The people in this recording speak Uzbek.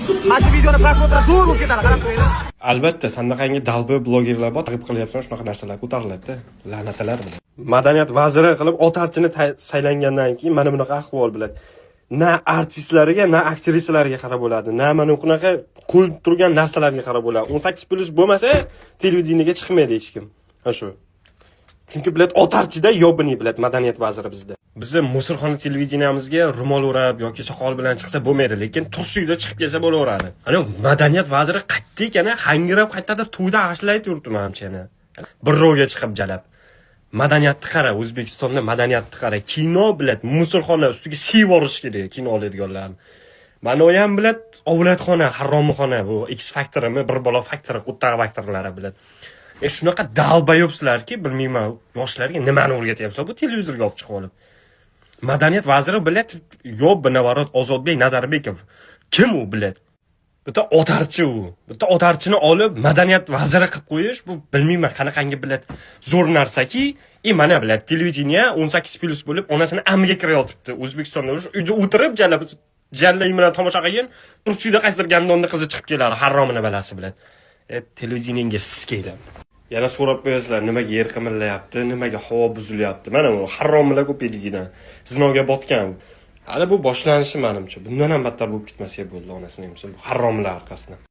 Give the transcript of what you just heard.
Mana shu videoni просмотр zo'r bo'lib ketadi, qarab turinglar. Albatta, sanaqangi долбоёб blogerlar bor, targ'ib qilyapsan, shunaqa narsalar ko'tariladi. La'natalar bilan. Madaniyat vaziri qilib otarchini saylangandan keyin mana bunaqa ahvol biladi. Na artistlariga, na aktrisalarga qarab bo'ladi, na mana bunaqa qo'yib turgan narsalarga qarab bo'ladi. 18+ bo'lmasa, televideniyega chiqmaydi hech kim. Ha shu. Chunki, блядь, otarchida ёбаный, блядь, madaniyat vaziri bizda. Bizni мусор xona televideniyamizga ro'mol o'rab yoki soqol bilan chiqsa bo'lmaydi, lekin trusikda chiqib kelsa bo'laveradi. Ana madaniyat vaziri qayerda ekan, hangirab qayerdadir to'yda ashula aytib yuribdi manimcha yana. Birrovga chiqib jalab. Madaniyatni qara, O'zbekistonda madaniyatni qara. Kino, блядь, мусор xona ustiga siyib yuborish kerak kino oladiganlarni. Mana u ham, блядь, ovlatxona, haromixona bu X faktorimi, bir balo faktori, qo'ttag'i faktorlari, блядь. E shunaqa долбоёб sizlarki, bilmayman, yoshlarga nimani o'rgatyapsizlar bu televizorga olib chiqib olib. Madaniyat vaziri, блядь, ёб наворот Ozodbek Nazarbekov. Kim u, блядь? Bitta otarchi u. Bitta otarchini olib madaniyat vaziri qilib qo'yish, bu bilmayman qanaqangi, блядь, zo'r narsaki, и mana, блядь, televideniya 18+ bo'lib onasini amiga kirayotibdi. O'zbekistonda o'sha uyda o'tirib jalab jallang bilan tomosha qilgin, trusikda qaysidir gandonni qizi chiqib keladi, haromini balasi, блядь. E, televideniyangga sizkanglar. Yana so'rab qo'yasizlar, nimaga yer qimirlayapti, nimaga havo buzilyapti. Mana bu haromilar ko'payligidan zinoga botgan. Hali bu boshlanishi manimcha. Bundan ham battar bo'lib ketmasa bo'ldi, onasini emsin bu haromlar orqasidan.